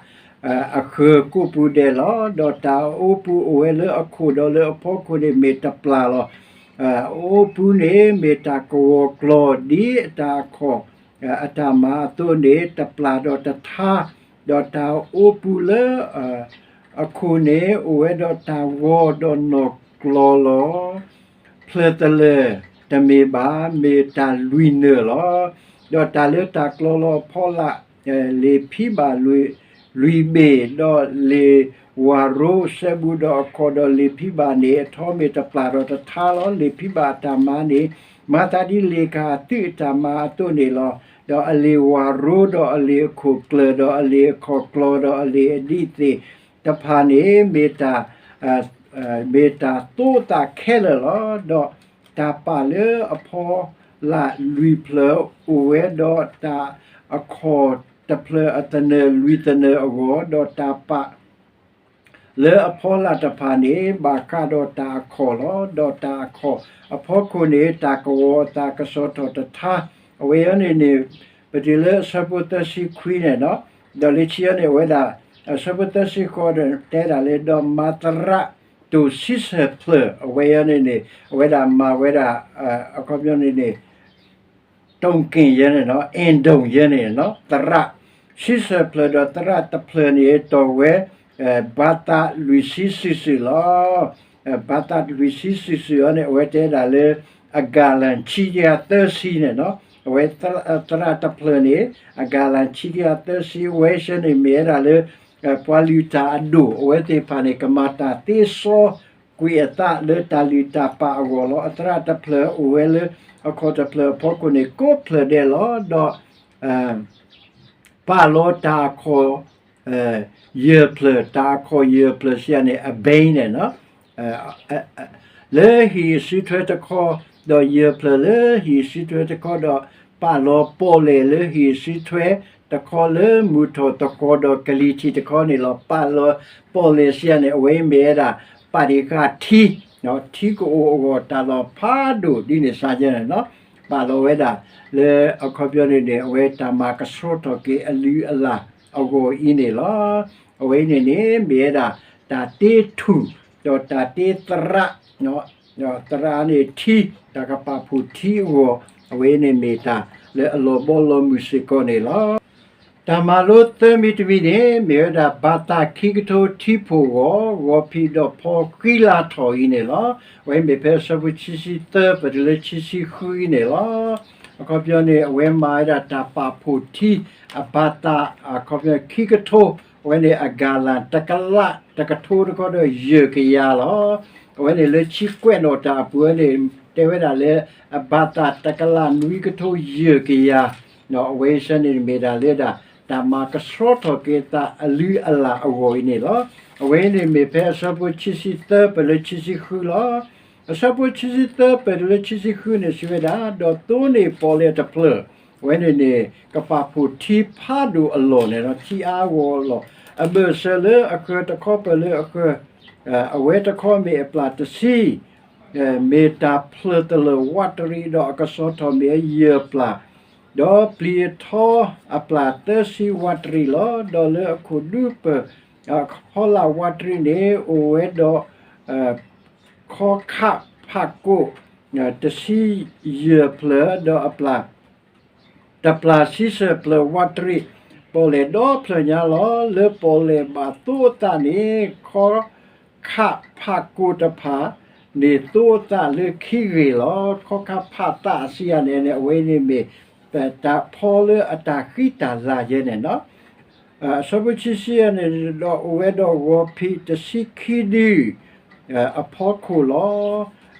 အဃၢၤကိးပူၤဒဲးလီၤ. ဒီးတၢ်အအိပူၤအိၣ်ဝဲလၢအခိၣ်ဒီးလၢအဖီခိၣ်န့ၣ်မ့ၢ်တပျၢ်လီၤ. အအိပူၤန့ၣ်မ့ၢ်တၢ်ကဝီၤကျီၤဒ်အတၢ်အခီၣ် အတၢ်မၤအသိးန့ၣ် တပျၢ်ဒီးတထါ, ဒီးတၢ်အအိပူၤလၢ အခိၣ်န့ၣ် အိၣ်ဝဲဒီးတၢ်ဂီၤဒီးနီၣ်ကျီၤလီၤ. ဖျၢၣ်သလၢၢ်တမ့ၢ်ဘၣ်, မ့ၢ်တၢ်လွံၢ်နၢၣ်လီၤ. ဒီးတၢ်လၢတၢ်ကျီၤလီၤအဖီလာ် လံာ်ဖံဘၣ်လွံၢ်ဘ့ၣ်, ဒီးလံာ်ဝၤရိစဲဘူးဒီးအခီၣ်ဒီးလံာ်ဖံဘၣ်န့ၣ် အထီမ့ၢ်တပျၢ်ဒီးတထါလီၤ. လံာ်ဖံဘၣ်အတၢ်မၤန့ၣ် မၤသးဒ်လံာ်ကဟၣ်သုးအတၢ်မၤအသိးန့ၣ်လီၤ. ဒီးအလံာ်ဝၤရိဒီးအလံာ်အခိၣ်ကျၢၢ်ဒီးအလံာ်အခီၣ်ကျီၤဒီးအလံာ်အဒံးသ့ၣ်တဖၣ်န့ၣ် မ့ၢ်တၢ် မ့ၢ်တၢ်သိအသးခဲလၢာ်လီၤ. ဒီးတၢ်ပာ်လၢအဖီလာ်လွံၢ်ဖျၢၣ် အိၣ်ဝဲဒီးတၢ်အခီၣ်တဖျၢၣ်အသနၢၣ်လွံၢ်သနၢၣ်အဂီၢ်, ဒီးတၢ်ပာ် လၢအဖီလာ်တဖၣ်န့ၣ် ဘၣ်ဃးဒီးတၢ်အခီၣ်လီၤ. ဒီးတၢ်အခီၣ်အဖီခိၣ်န့ၣ် တၢ်ကဝီၤအသးကစီၤထီၣ်တထါ, အဝဲအံၤန့ၣ်န့ၣ် ပတုၤလၢအဆၢဖိသၢဆံခွံန့ၣ်လီၤ. ဒီးလၢခံန့ၣ် အဝဲဒၣ် အဆၢဖိသၢဆံဃိးန့ၣ် တဲဒၣ်လၢ ဒီးမၤသရၣ်တိၢ်ဆံဆၢၣ်ဖျၢၣ် အဝဲအံၤန့ၣ်န့ၣ် အဝဲဒၣ်မၤဝဲဒၣ် အခီပညီန့ၣ်န့ၣ် တိၣ်က့ၣ်ယဲန့ၣ်လီၤ, အ့ၣ်ဒိၣ်ယဲန့ၣ်လီၤ, သရၣ်ဆံဆၢၣ်ဖျၢၣ်ဒီးသရၣ်တဖျၢၣ်န့ၣ် တီၢ်ဝဲ ဘါသးလွံၢ်ဆံစုာ်စုာ်လီၤ. ဘါသးလွံၢ်ဆံစုာ်စုာ်အံၤန့ၣ် အဝဲတဲဒၣ်လၢ အဂၤလၣ်ဆံကယၤသၢဆံန့ၣ်လီၤ. အဝဲသရၣ်တဖျၢၣ်န့ၣ် အဂၤလၣ်ဆံကယၤသၢဆံ အဝဲဆဲန့ၣ်မ့ၢ်ဝဲဒၣ်လၢ ပှၤလုၢ်တၢ်အဒိၣ် အဝဲသ့ၣ်တဖၣ်န့ၣ် ကမၤတၢ်သ့စီကွံာ်အသးလၢတၢ်လုၢ်တၢ်ပာ်အဂီၢ်လီၤ. အသရၣ်တဖျၢၣ်အိၣ်ဝဲလၢ အခီၣ်တဖျၢၣ်အဖီခိၣ်န့ၣ် ကိးဖျၢၣ်ဒဲးလီၤ. ဒီး ပာ်လီၤတၢ်အခီၣ် ယဲၢ်ဖျၢၣ်, တၢ်အခီၣ်ယဲၢ်ဖျၢၣ်စံးန့ၣ် အဘဲန့ၣ်လီၤ. လၢဟံၣ်စုထွဲတခီ, ဒီးယဲၢ်ဖျၢၣ်လၢဟံၣ်စုထွဲတခီ, ဒီးပာ်လီၤပီၣ်လဲၣ်လၢဟံၣ်စုထွဲ တခီလၢမုၢ်ထီၣ်သကိးဒီးကလံၤထံးတခီန့ၣ်လီၤ. ပာ်လီၤပီၣ်လဲၣ်စံးယၤန့ၣ် အဝဲအံၤမ့ၢ်ဝဲဒၣ် ပာ်တ့ၢ်ဃာ်ထံ, ထံကအိၣ်အဂီၢ်တၢ်လီၤဖးဒိၣ်ဒ်န့ၣ်စ့ၢ်ကီးန့ၣ်လီၤ. ပာ်လီၤဝဲဒၣ် လၢအခီပညီန့ၣ်န့ၣ် အဝဲတၢ်မၤကဆှီထီၣ်က့ၤအလုၢ်အလၢ်အဂီၢ်အံၤန့ၣ်လီၤ. အဝဲအံၤန့ၣ်န့ၣ် မ့ၢ်ဝဲဒၣ် တၢ်တ့ထူၣ် ဒီးတၢ်တ့သရၣ် သရၣ်န့ၣ်ထံ, တၢ်ကပာ်ဖှိၣ်ထံအဂီၢ်, အဝဲအံၤန့ၣ်မ့ၢ်တၢ်လၢအလီၤဘီလီၤမုၢ်စ့ၢ်ကီးန့ၣ်လီၤ. တၢ်မၤလိသၢမံၤတမံၤန့ၣ် မ့ၢ်ဝဲဒၣ်ဘၣ်သးခံကထိထံဖိၣ်ဂီၤ ဂီၤဖံးဒီးဖီဃံလၤထီၣ်အံၤန့ၣ်လီၤ. အဝဲမ့ၢ်ဖဲအဆၢဖိခံဆံသၢ ပတုၤလၢခံဆံဃုအံၤန့ၣ်လီၤ. အခီပညီန့ၣ် အဝဲမၤဝဲဒၣ်တၢ်ပာ်ဖှိၣ်ထံ အဘၣ်သး အခီပညီခံကထိ, အဝဲန့ၣ်အဂၤလၢ် တကလး တကထိတခီဒီးယဲၢ်ကယၤလီၤ. အဝဲန့ၣ်လၢခံကွဲးနီၣ်တၢ်အပူၤဝဲန့ၣ် တဲဝဲဒၣ်လၢ အဘၣ်သးတကလးနွံကထိယဲၢ်ကယၤ, အဝဲအံၤစ့ၢ်န့ၣ်မ့ၢ်ဒၣ်လၢဒၣ် တၢ်မၤကဆှီထီၣ်က့ၤသးအလုၢ်အလၢ်အဂီၢ်အံၤန့ၣ်လီၤ. အဝဲအံၤန့ၣ်မ့ၢ်ဖဲအဆၢဖိခံဆံသၢ ပတုၤလၢခံဆံဃုလီၤ. အဆၢဖိခံဆံသၢ ပတုၤလၢခံဆံဃုန့ၣ်စံးဝဲဒၣ်, ဒီးသိးန့ၢ်ပီၣ်လဲၣ်တဖျၢၣ်, အဝဲန့ၣ်န့ၣ် ကပာ်ဖှိၣ်ထံဖးဒိၣ်အလီၢ်န့ၣ်လီၤ. ထံအါဂီၢ်အလီၢ်, အဘၢၣ်စၢၤလၢအဃၢၤတခီပၢၢ်လၢအဃၢၤ, အဝဲတခီမ့ၢ်အပျၢ်တဆံ မ့ၢ်တၢ်ဖျၢၣ်တလၢၢ်ဝးတရံး ဒီးအကဆှီထီၣ်မ့ၢ်အယဲၢ်ပျၢ်, ဒီးပျံၤအထီအပျၢ်သၢဆံဝးတရံးလီၤ. ဒီးလၢအခိၣ်ဒူပၢၢ် အဖီလာ်ဝးတရံးန့ၣ် အိၣ်ဝဲဒီး ခီခးဖးကိၣ် တဆံယဲၢ်ဖျၢၣ် ဒီးအပျၢ် တပျၢ်ဆံဆၢၣ်ဖျၢၣ်ဝးတရံး, ပီၣ်လဲၣ်ဒီဖျၢၣ်ညါလီၤ. လၢပီၣ်လဲၣ်ဘၣ်သိအသးန့ၣ် ခီခးဖးကိၣ်တဖၣ်န့ၣ် သိအသးလၢခံဂ့ၤလီၤ. ခီခးဖးသးစံးယၤန့ၣ်န့ၣ် အဝဲန့ၣ်မ့ၢ် တၢ်ဖီလၢအတၢ်ဃံတၢ်လၤယဲန့ၣ်လီၤ. အဆၢဖိခံဆံယဲၢ်န့ၣ်ဒီး အိၣ်ဝဲဒီးဂီၤဖံးတဆံခံဒု အဖီခိၣ်လီ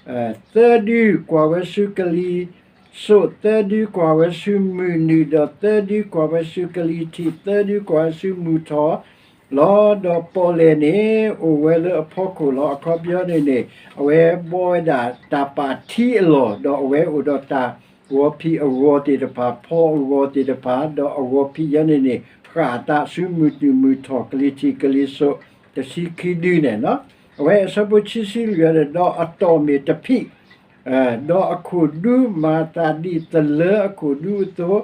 ၤ. သၢဒုကွၢ်ဝဲဆူကလံၤစိး, သၢဒုကွၢ်ဝဲဆူမုၢ်နုာ်, ဒီးသၢဒုကွၢ်ဝဲဆူကလံၤထံး, သၢဒုကွၢ်ဝဲဆူမုၢ်ထီၣ်လီၤ. ဒီးပီၣ်လဲၣ်န့ၣ် အိၣ်ဝဲလၢအဖီခိၣ်လီၤ. အခီပညီန့ၣ်န့ၣ် အဝဲဘှီဝဲဒၣ်တၢ်ပာ်ထံအလီၢ်, ဒီးအဝဲအိၣ်ဒီးတၢ်ဂီၤဖံးအဂီၤသ့ၣ်တဖၣ်, ဖီအဂီၤသ့ၣ်တဖၣ်, ဒီးအဂီၤဖံးယဲန့ၣ်န့ၣ် ဃၣ်အသးဆူမုၢ်နုာ်မုၢ်ထီၣ် ကလံၤထံးကလံၤစိး တဆံခံဒုန့ၣ်လီၤ. အဝဲအဆၢဖိခံဆံလွံၢ်ဒီး ဒီးအတီၢ်မ့ၢ်တဖံး ဒီးအခိၣ်ဒူမၤသးဒ်သလၢအခိၣ်ဒူအသိး,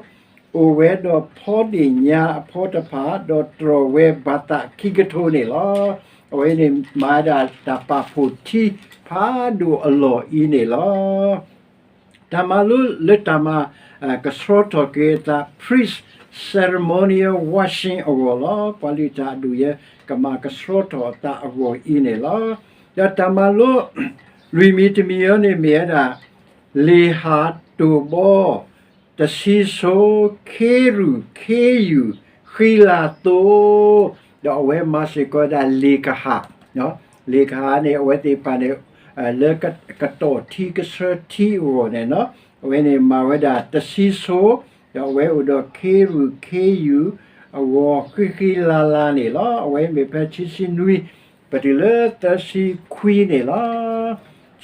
အိၣ်ဝဲဒီးဖီဒ့ၣ်ညါအဖီတဖၣ်, ဒီးတြီၢ်ဝဲဘၣ်သးခံကထိန့ၣ်လီၤ. အဝဲန့ၣ်မၤဝဲဒၣ်တၢ်ပာ်ဖှိၣ်ထံဖးဒိၣ်အလီၢ်အံၤန့ၣ်လီၤ. တၢ်မၤလိလၢတၢ်မၤ ကဆှီထီၣ်က့ၤအသး priest ceremonial washing အဂီၢ်လီၤ. ပှၤလုၢ်တၢ်အဒူၣ်ယဲ ကမၤကဆှီထီၣ်အသးအဂီၢ်အံၤန့ၣ်လီၤ. ဒီးတၢ်မၤလိ လွံၢ်မံၤတမံၤအံၤန့ၣ်မ့ၢ်ဝဲဒၣ် လံာ်ဟးတိၢ်ဘီ တဆံဆိ ခ့ရူၢ်ခ့ယူာ် ဃံလၤသိ, ဒီးအဝဲမၤစ့ၢ်ကီးဝဲဒၣ်လံာ်ကဟၣ်, လံာ်ကဟၣ်န့ၣ် အဝဲသ့ၣ်တဖၣ်န့ၣ် လၢကတီၢ်ထံကဆၢထံအဂီၢ်န့ၣ်လီၤ. အဝဲန့ၣ်မၤဝဲဒၣ်တဆံဆိ, ဒီးအဝဲအိၣ်ဒီးခ့ရူၢ်ခ့ယူာ် အဂီၤဃံဃံလၤလၤန့ၣ်လီၤ. အဝဲမ့ၢ်ဖဲခံဆံနွံ ပတုၤလၢသၢဆံခွံန့ၣ်လီၤ. ခံ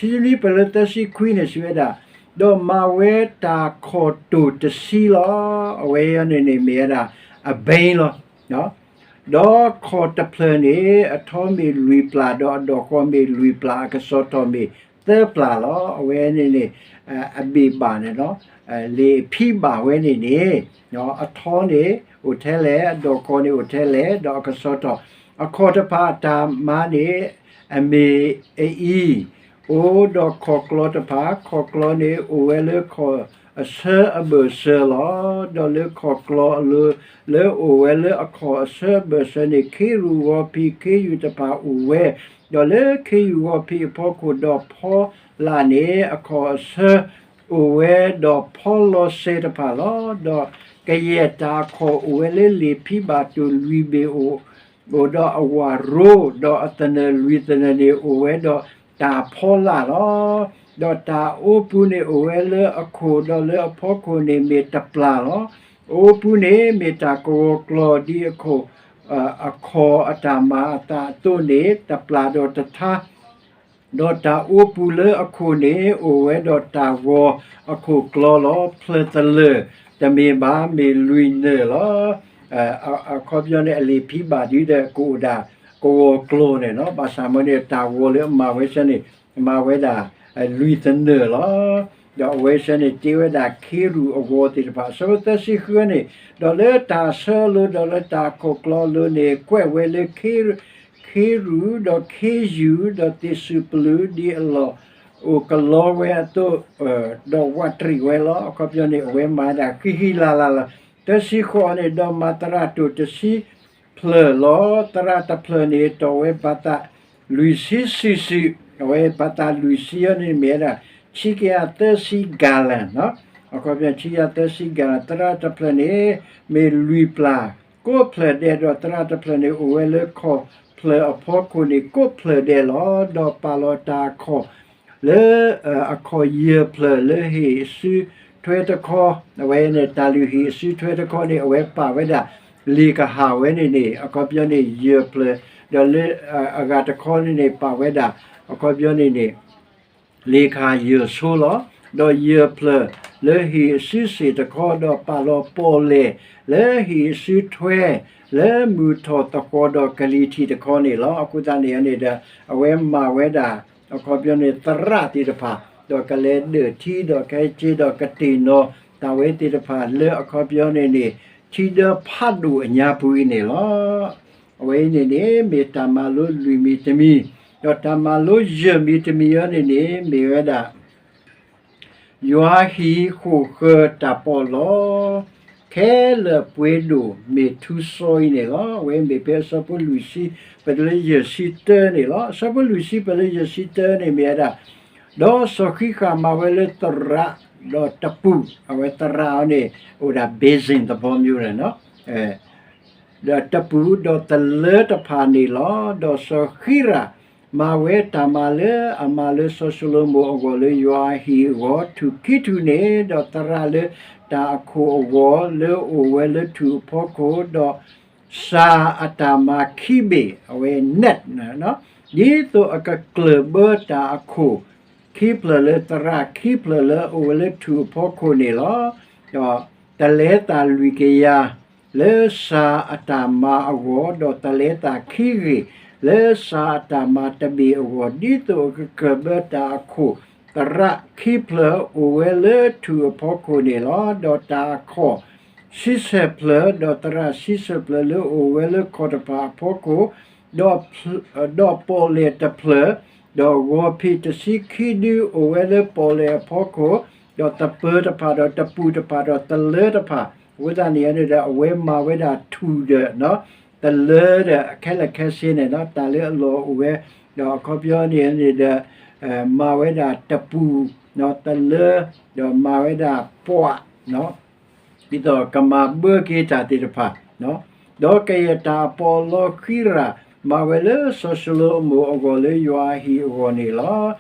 ဆံနွံပတုၤလၢသၢဆံခွံန့ၣ် စံးဝဲဒၣ်, ဒီးမၤဝဲတၢ်ခီၣ်တိၢ်တဆံလီၤ. အဝဲအံၤန့ၣ်န့ၣ်မ့ၢ်ဝဲဒၣ် အဘဲလီၤ. ဒီးခီၣ်တဖျၢၣ်န့ၣ် အထီမ့ၢ်လွံၢ်ပျၢ် ဒီးအဒီၣ်ဃီမ့ၢ်လွံၢ်ပျၢ် အကဆှီထီၣ်မ့ၢ်သၢပျၢ်လီၤ. အဝဲန့ၣ်န့ၣ် အဘ့ၣ်ဘၣ်န့ၣ်လီၤ. လံာ်ဖံးဘၣ်ဝဲန့ၣ်န့ၣ် အထီန့ၣ်အိၣ်ထဲလဲၣ်, အဒီၣ်ဃီန့ၣ်အိၣ်ထဲလဲၣ်, ဒီးအကဆှီထီၣ် အခီၣ်တဖၣ်အတၢ်မၤန့ၣ် အမ့ၢ်အအံၤ, အိၣ်ဒီးခီၣ်ကျီတဖၣ်, ခီၣ်ကျီန့ၣ်အိၣ်ဝဲလၢခီၣ်အဆၢအဘၢၣ်စၢၤလီၤ. ဒီးလၢခီၣ်ကျီအလိၤ လၢအိၣ်ဝဲလၢအခီၣ်အဆၢအဘၢၣ်စၢၤန့ၣ် ခ့ရူၢ်ဂီၤဖံးခ့ယူာ်တဖၣ်အိၣ်ဝဲ, ဒီးလၢခ့ယူာ်ဂီၤဖံးအဖီခိၣ်ဒီးဖီလာ်န့ၣ် အခီၣ်အဆၢ အိၣ်ဝဲဒီးဖီလီၤစဲတဖၣ်လီၤ. ဒီးကယဲၢ်တၢ်အခီၣ်အိၣ်ဝဲလၢလံာ်ဖံးဘၣ်တိၢ်လွံၢ်ဘ့ၣ်အိၣ်, အိၣ်ဒီးအဝၣ်ရိ, ဒီးအသနၢၣ်လွံၢ်သနၢၣ်န့ၣ် အိၣ်ဝဲဒီးတၢ်ဖီလာ်လီၤ. ဒီးတၢ်အိပူၤန့ၣ်အိၣ်ဝဲလၢအခိၣ်ဒီးလၢအဖီခိၣ်န့ၣ်မ့ၢ်တပျၢ်လီၤ. အိပူၤန့ၣ်မ့ၢ်တၢ်ကဝီၤကျီၤဒ်အခိၣ် အခီၣ်အတၢ်မၤအသးအသိးန့ၣ် တပျၢ်ဒီးတထါ, ဒီးတၢ်အိပူၤလၢအခိၣ်န့ၣ် အိၣ်ဝဲဒီးတၢ်ဂီၤအခိၣ်ကျီၤလီၤ. ဖျၢၣ်သလၢၢ်တမ့ၢ်ဘၣ် မ့ၢ်လွံၢ်နၢၣ်လီၤ. အခီပညီန့ၣ် အလံာ်ဖံဘၣ်ဒုဒီးကအိၣ်ဒၣ်ကဝီၤကျီၤန့ၣ်လီၤ. ဘၣ်ဆၣ်မ့ၢ်န့ၣ် တၢ်ဂီၤလၢအမၤဝဲဆၢန့ၣ် မၤဝဲဒၣ်လွံၢ်သနၢၣ်လီၤ. ဒီးအဝဲဆၢန့ၣ် တ့ဝဲဒၣ်ခ့ရူၣ်အဂီၤသ့ၣ်တဖၣ် အဆၢဖိသၢဆံဃုန့ၣ်, ဒီးလၢတၢ်ဆၢအလိၤ ဒီးလၢတၢ်ခိၣ်ကျီအလိၤန့ၣ် ကွဲးဝဲလၢ ခ့ရူၣ် ဒီးခ့ယုၢ် ဒီးသ့ၣ်စူၣ်ပျူၢ် ဒ်အလီၢ်အိၣ်ကလီဝဲအသိး, ဒီးဝးတရံးဝဲလီၤ. အခီပညီန့ၣ် အဝဲမၤဝဲဒၣ်ဃံဃံလၤလၤလီၤ. သၢဆံဃိးန့ၣ် ဒီးမၤသရၣ်တိၢ်တဆံဖျၢၣ်လီၤ. သရၣ်တဖျၢၣ်န့ၣ် တီၢ်ဝဲဘၣ်သးလွံၢ်ဆံစုာ်စုာ်, အဝဲဘၣ်သးလွံၢ်ဆံအံၤန့ၣ်မ့ၢ်ဝဲဒၣ် ဆံကယၤသၢဆံ gallon, အခီပညီ ဆံကယၤသၢဆံ gallon, သရၣ်တဖျၢၣ်န့ၣ် မ့ၢ်လွံၢ်ပျၢ်ကိးဖျၢၣ်ဒဲး ဒီးသရၣ်တဖျၢၣ်န့ၣ် အိၣ်ဝဲလၢခီၣ်ဖျၢၣ်အဖီခိၣ်န့ၣ် ကိးဖျၢၣ်ဒဲးလီၤ. ဒီးပာ်လီၤတၢ်အခီၣ် လၢအခီၣ်ယဲၢ်ဖျၢၣ်လၢဟံၣ်အစုထွဲတခီ, အဝဲန့ၣ် တၢ်လုၢ်ဟံၣ်အစုထွဲတခီန့ၣ် အဝဲပာ်ဝဲဒၣ် လ့ၣ်ကဟၣ်ဝဲန့ၣ်န့ၣ် အခီပညီန့ၣ် ယဲၢ်ဖျၢၣ်, ဒီးလၢအဂၤတခီန့ၣ်န့ၣ် ပာ်ဝဲဒၣ် အခီပညီန့ၣ်န့ၣ် လ့ၣ်ကဟၣ်ယဲၢ်ဆိလီၤ. ဒီးယဲၢ်ဖျၢၣ်လၢဟံၣ်အစုစ့ၣ်တခီ, ဒီးပာ်လီၤပီၣ်လဲၣ်လၢဟံၣ်အစုထွဲ လၢမုၢ်ထီၣ်သဃီၤဒီးကလံၤထံးတခီန့ၣ်လီၤ. အဃိသတးန့ၣ်န့ၣ်ဒီး အဝဲမၤဝဲဒၣ် အခီပညီန့ၣ် သရၣ်သ့ၣ်တဖၣ် ဒီးကလဲၤဒၢၣ်ထံ ဒီးကဟဲက့ၤဒီးကတ့ၢ်နီၣ်တၢ်ဝဲသ့ၣ်တဖၣ်လၢအခီပညီန့ၣ်န့ၣ် ထံဒၢဖးဒိၣ်အညါပူၤအံၤန့ၣ်လီၤ. အဝဲအံၤန့ၣ်န့ၣ် မ့ၢ်တၢ်မၤလိလွံၢ်မံၤတမံၤ, ဒီးတၢ်မၤလိယဲၢ်မံၤတမံၤအံၤန့ၣ်န့ၣ် မ့ၢ်ဝဲဒၣ် ယွၤဟံၣ်ဃိၣ်ဃၢၤတၢ်ပီးလီ ခဲလၢာ်ပှ့ၤဒိၣ်မ့ၢ်ထူစီအံၤန့ၣ်လီၤ. အဝဲမ့ၢ်ဖဲအဆၢဖိလွံၢ်ဆံ ပတုၤလၢယဲၢ်ဆံတၢန့ၣ်လီၤ. အဆၢဖိလွံၢ်ဆံ ပတုၤလၢယဲၢ်ဆံတၢန့ၣ်မ့ၢ်ဝဲဒၣ် ဒီးစီၤဃံဃၣ်မၤဝဲလၢသရၣ် ဒီးတပူၤ, အဝဲသရၣ်အံၤန့ၣ် အိၣ်ဒၣ် basin သဘောမျိုးန့ၣ်လီၤ. ဒီးတပူၤဒီးသလၢတဖၣ်န့ၣ်လီၤ. ဒီးစီၤဃံရၣ် မၤဝဲတၢ်မၤလၢအမၤလၢစီၤၡလိၤမိၣ်အဂီၢ်လၢယွၤအဟံၣ်အဂီၢ် ထူၣ်ခံထူၣ်န့ၣ်, ဒီးသရၣ်လၢတၢ်အခိၣ်အဂီၢ်လၢအိၣ်ဝဲလၢထူၣ်အဖီခိၣ်, ဒီးစှၤအတၢ်မၤခံဘ့ၣ်, အဝဲ net, ဒ်သိးအကကျၢၢ်ဘၢတၢ်အခိၣ် ခံဖျၢၣ်လၢသရၣ်ခံဖျၢၣ်လၢအအိၣ်ဝဲလၢထူၣ်အဖီခိၣ်န့ၣ်လီၤ. ဒီးတလဲသးလွံၢ်ကယၤ လၢစှၤအတၢ်မၤအဂီၢ်, ဒီးတလဲသးခံဂ့ၢ် လၢစှၤအတၢ်မၤတဘ့ၣ်အဂီၢ်, ဒ်သိးအကကျၢၢ်ဘၢတၢ်အခိၣ် သရၣ်ခံဖျၢၣ်အိၣ်ဝဲလၢထူၣ်အဖီခိၣ်န့ၣ်လီၤ. ဒီးတၢ်အခီၣ်ဆံဆဲၣ်ဖျၢၣ်, ဒီးသရၣ်ဆံဆဲၣ်ဖျၢၣ်လၢအိၣ်ဝဲလၢခီၣ်တဖၣ်အဖီခိၣ်, ဒီး ဒီးပီၣ်လဲၣ်တဖျၢၣ်, ဒီးဂီၤဖံးတဆံခံဒုအိၣ်ဝဲလၢပီၣ်လဲၣ်အဖီခိၣ်, ဒီးသပၢၤတဖၣ်, ဒီးတပူၤတဖၣ်, ဒီးသလၢတဖၣ်, အဃိသတးန့ၣ်န့ၣ်ဒီး အဝဲမၤဝဲဒၣ်ထူၣ်ဒီး သလၢဒီး ခဲလၢာ်ခဲဆ့န့ၣ် တၢ်လၢအလီၢ်အိၣ်ဝဲ, ဒီးအခီပညီန့ၣ်န့ၣ်ဒီး မၤဝဲဒၣ်တပူၤ, သလၢ, ဒီးမၤဝဲဒၣ်ပှၤ ဒ်သိးကမၤဘၢက့ၤတၢ်သ့ၣ်တဖၣ်, ဒီးကယဲၢ်တၢ်အပီးအလီဃံရၣ် မၤဝဲလၢစီၤၡလိၤမိၣ်အဂီၢ်လၢယွၤအဟံၣ်အဂီၢ်န့ၣ်လီၤ.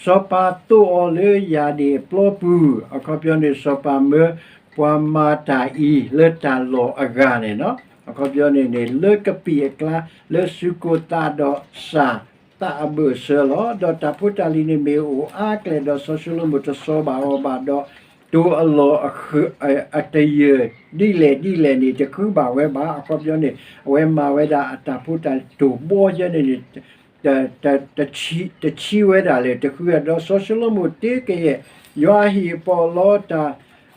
စီၤပၤသိၣ်အီၤလၢယၣ်ဒ့ၣ်အပျီပူၤ, အခီပညီန့ၣ် စီၤပၤမၢပှၤမၤတၢ်အံၤလၢတၢ်လီၢ်အဂၤန့ၣ်လီၤ. အခီပညီန့ၣ်န့ၣ် လၢကပံာ်အကျါ လၢစူၢ်ကိၢ်သးဒီးစၢ်သးအဘၢၣ်စၢၤလီၤ. ဒီးတၢ်ဖိတၢ်လံၤန့ၣ်မ့ၢ်အိၣ်အါကျဲၣ်ဒီး စီၤၡလိၤမိၣ်တစီၤဘၣ်အီၤဘၣ်ဒီး တိၢ်အလီၢ်အတယၢၢ်ဒ်လဲၣ်ဒ်လဲၣ်န့ၣ် တဃုဘၣ်ဝဲဘၣ်. အခီပညီန့ၣ် အဝဲမၤဝဲဒၣ်အတၢ်ဖိတၢ်လံၤတိၢ်ဘီယဲန့ၣ်န့ၣ် တဆံဝဲဒၣ်လၢတဃုဘၣ်. ဒီးစီၤၡလိၤမိၣ်တ့ကယဲၢ် ယွၤအဟံၣ်အပီး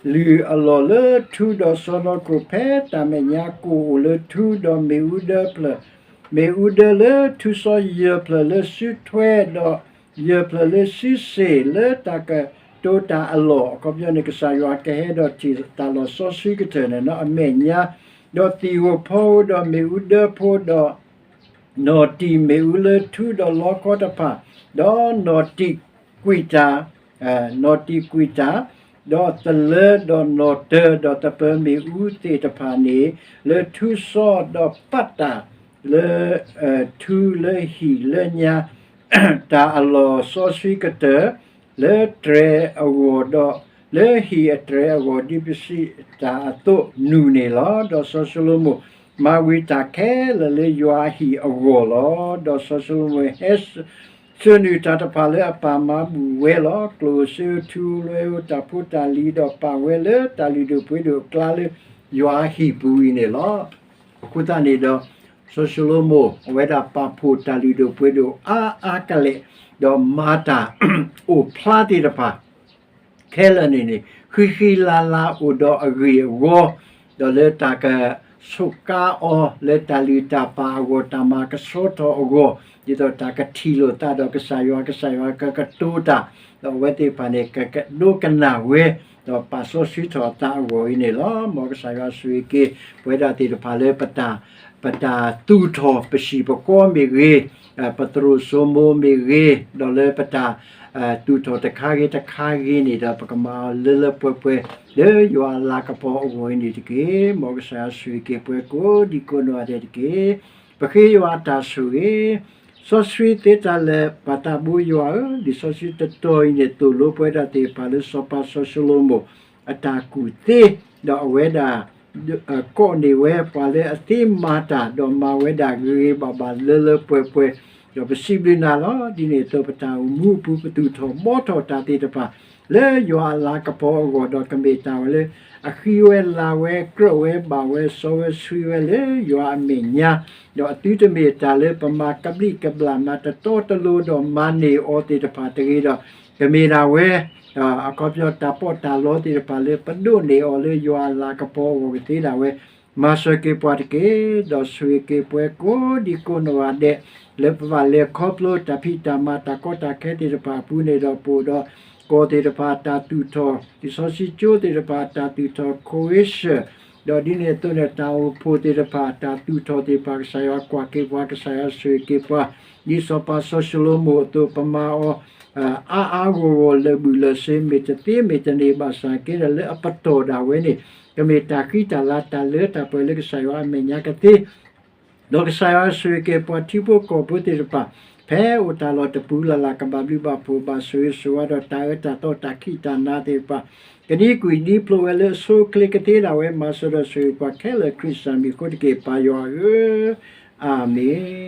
အလီတၢ်လုၢ်အလီၢ်လၢထူဒီးစီၢ်နီၤခိၣ် ဖဲတၢ်မဲာ်ညါကိၣ်အိၣ်လၢထူ ဒီးမ့ၣ်အူဒၢဖျၢၣ်, မ့ၣ်အူဒၢလၢထူစီ ယဲၢ်ဖျၢၣ်လၢစုထွဲ ဒီးယဲၢ်ဖျၢၣ်လၢစုစ့ၣ် လၢတၢ်ကတိၤတၢ်အလီၢ်, အခီပညီန့ၣ် ကစၢ်ယွၤကဟဲဒီးထံၣ်တၢ်လီၢ်စီဆှံကတၢၢ်န့ၣ် အမဲာ်ညါ, ဒီးသံၣ်ဧိၤဖီဧိၤ ဒီးမ့ၣ်အူဒၢဖိ ဒီး နီၢ်တံၢ်မ့ၣ်အူလၢထူဒီးလီခီတဖၣ်, ဒီးနီၢ်တံၢ်ကွံာ်တၢ်, နီၢ်တံၢ်ကွံာ်တၢ်, ဒီးသလၢ ဒီးနီၢ်တၢၤ ဒီးသပၢၤမ့ၣ်အူသ့ၣ်တဖၣ်န့ၣ် လၢထူစီ ဒီးပာ်တၢ်လၢ ထူလၢဟံၣ်လၢညါ တၢ်အလီၢ်စီဆှံကတၢၢ် လၢတြဲၤအဂီၢ်ဒီး လၢဟံၣ်အတြဲၤအဂီၢ် ဒ်ပစံးတၢ်အသိးနုာ်န့ၣ်လီၤ. ဒီးစီၤၡလိၤမိၣ်မၤဝံၤတၢ်ခဲလၢာ်လၢယွၤအဟံၣ်အဂီၢ်လီၤ. ဒီးစီၤၡလိၤမိၣ်ဟဲဆှၢနုာ်တၢ်တဖၣ်လၢအပၢ်မၤဘူၣ်ဝဲလီၤ. ကျိၣ်စ့ဧိၤ ထူဧိၤလွဲဧိၤ တၢ်ဖိတၢ်လံၤ ဒီးပာ်ဝဲလၢတၢ်လုၢ်ဒိၣ်ပှ့ၤဒိၣ်အကျါလၢယွၤအဟံၣ်ပူၤအံၤန့ၣ်လီၤ. အဃိသတးန့ၣ်ဒီး စီၤၡလိၤမိၣ် အဝဲဒၣ်ပာ်ဖှိၣ်တၢ်လုၢ်ဒိၣ်ပှ့ၤဒိၣ်အါအါကလဲာ် ဒီးမၤတၢ်အိၣ်ဖျါသ့ၣ်တဖၣ် ခဲလၢာ်န့ၣ်န့ၣ် ဃံဃံလၤလၤအိၣ်ဒီးအဂ့ၢ်အဂီၢ်, ဒီးလၢတၢ်ကဆိးကါအီၤ လၢတၢ်လုၢ်တၢ်ပာ်အဂီၢ် တၢ်မၤကဆှီထီၣ်အဂီၢ်, ဒ်သိးတၢ်ကထံၣ်လိာ်သးဒီးကစၢ်ယွၤ ကစၢ်ယွၤကကတိၤတၢ်, ဒီးအဝဲသ့ၣ်တဖၣ်န့ၣ် ကကဒိကနၣ်ဝဲ ဒီးပာ်စီဆှံထီၣ်အသးအဂီၢ်အံၤန့ၣ်လီၤ. မ်ကစၢ်ယွၤဆိၣ်ဂ့ၤက့ၤ ပဝဲဒၣ်သ့ၣ်တဖၣ်လၢပတၢ် ပတၢ်သူၣ်ထီၣ်ပဟံၣ်ပဃီမ့ၢ်ဂ့ၤ, ပသရိာ်စိမိၤမ့ၢ်ဂ့ၤ, ဒီးလၢပတၢ် သူၣ်ထီၣ်တခါဂ့ၤတခါဂ့ၤန့ၣ်ဒီး ပကမၤအီၤလၢလၢပှဲၤပှဲၤ လၢယွၤအလၤကပီၤအဂီၢ်အံၤန့ၣ်တက့ၢ်. မ်ကစၢ်ယွၤဆိၣ်ဂ့ၤက့ၤပှၤကိးဒံကိးနီၢ်ဂၤဒဲးတက့ၢ်. ပဃ့ယွၤအတၢ်ဆိၣ်ဂ့ၤ, စီဆှံသ့တၢ်လၢာ် ပၢ်သးဘိယွၤဧၢ, လံာ်စီဆှံတတီၤအံၤန့ၣ် သိၣ်လိပဝဲဒၣ်သ့ၣ်တဖၣ်လၢစီၤပၤစီၤၡလိၤမိၣ် အတၢ်ကူၣ်သ့, ဒီးအဝဲဒၣ် ကိးန့ၢ်ဝဲပှၤလၢအသ့မၤတၢ် ဒီးမၤဝဲဒၣ်ဂ့ၤဂ့ၤဘၣ်ဘၣ်လၢလၢပှဲၤပှဲၤ, ဒီးပစံးဘျုးနၤလီၤ. ဒ်န့ၣ်အသိးပတၢ်အိၣ်မူအပူၤ ပသူၣ်ထီၣ်ဘှီထီၣ်တၢ်သ့ၣ်တဖၣ် လၢယွၤအလၤကပီၤအဂီၢ် ဒီးကမ့ၢ်တၢ်ဝဲလၢ အဃံဝဲလၤဝဲ ကြၢးဝဲဘၣ်ဝဲ စီဝဲဆှံဝဲလၢယွၤအမဲာ်ညါ, ဒီးအသုတမ့ၢ်တၢ်လၢပမၤကဘျံးကဘျၣ်မၤတတီတလိၤဒီးမၤန့ၢ်အီၤသ့ၣ်တဖၣ်တဂ့ၤဒီး ကမ့ၢ်ဒၣ်ဝဲ အခီပညီတၢ်ပီးတၢ်လီသ့ၣ်တဖၣ်လၢပဒိးန့ၢ်အီၤလၢယွၤအလၤကပီၤအဂီၢ်ကသ့ဒၣ်ဝဲ မၤစၢၤက့ၤပှၤတက့ၢ်. ဒီးဆိၣ်ဂ့ၤက့ၤပှၤကိးဒံကိးနီၢ်ဂၤဒဲး လၢပဘၣ်လဲၤခီဖျိတၢ်ဖံးတၢ်မၤတၢ်ကီတၢ်ခဲသ့ၣ်တဖၣ်အပူၤန့ၣ်ဒီး ပအိၣ်ဒီးကီၢ်သ့ၣ်တဖၣ်တၢ်သူၣ်ထီၣ် လံာ်စီဆှံကၠိသ့ၣ်တဖၣ်တၢ်သူၣ်ထီၣ် ခိၣ်ဝ့ၡၢၣ် ဒီးဒ်န့ၣ်အသိးန့ၣ် တၢ်အိၣ်ဖှိၣ်သ့ၣ်တဖၣ်တၢ်သူၣ်ထီၣ်သ့ၣ်တဖၣ် ကစၢ်ယွၤကွၢ်က့ၤပှၤ ကစၢ်ယွၤဆိၣ်ဂ့ၤက့ၤပှၤ ဒ်စီၤပၤစီၤၡလိၤမိၣ်အသိး ပမၤအီၤ အါအါဂီၢ်ဂီၢ်လၢာ်ဘူၣ်လၢာ်စ့ မ့ၢ်တသ့မ့ၢ်တန့ၢ်ဘၣ်ဆၣ်က့ဒီး လၢအပတီၢ်ဒၣ်ဝဲန့ၣ် ကမ့ၢ်တၢ်ဃံတၢ်လၤတၢ်လၢတၢ်ပှဲၤလၢကစၢ်ယွၤအမဲာ်ညါကသ့ ဒီးကစၢ်ယွၤဆိၣ်ဂ့ၤက့ၤပှၤထံဖိကီၢ်ဖိသ့ၣ်တဖၣ် ဖဲအိၣ်တၢ်လီၢ်တပူၤလၢ်လၢ် ကဘၣ်ဘျုးဘၣ်ဖှိၣ်ဘၣ်ဆိၣ်ဂ့ၤဆိၣ်ဝါဒီးတၢ်အၢတၢ်သီတၢ်ခံးတၢ်နၤသ့ၣ်တဖၣ် ကဒံကွံာ်ဒံဖျိးဝဲလၢအဆိအချ့ကသ့ဒၣ်ဝဲ မၤစၢၤဒီးဆိၣ်ဂ့ၤပှၤခဲလၢာ်ခရံာ်စၢ်မံၤအဃိတက့ၢ် ပၢ်ယွၤဧၢ, အၤမ့ၣ်.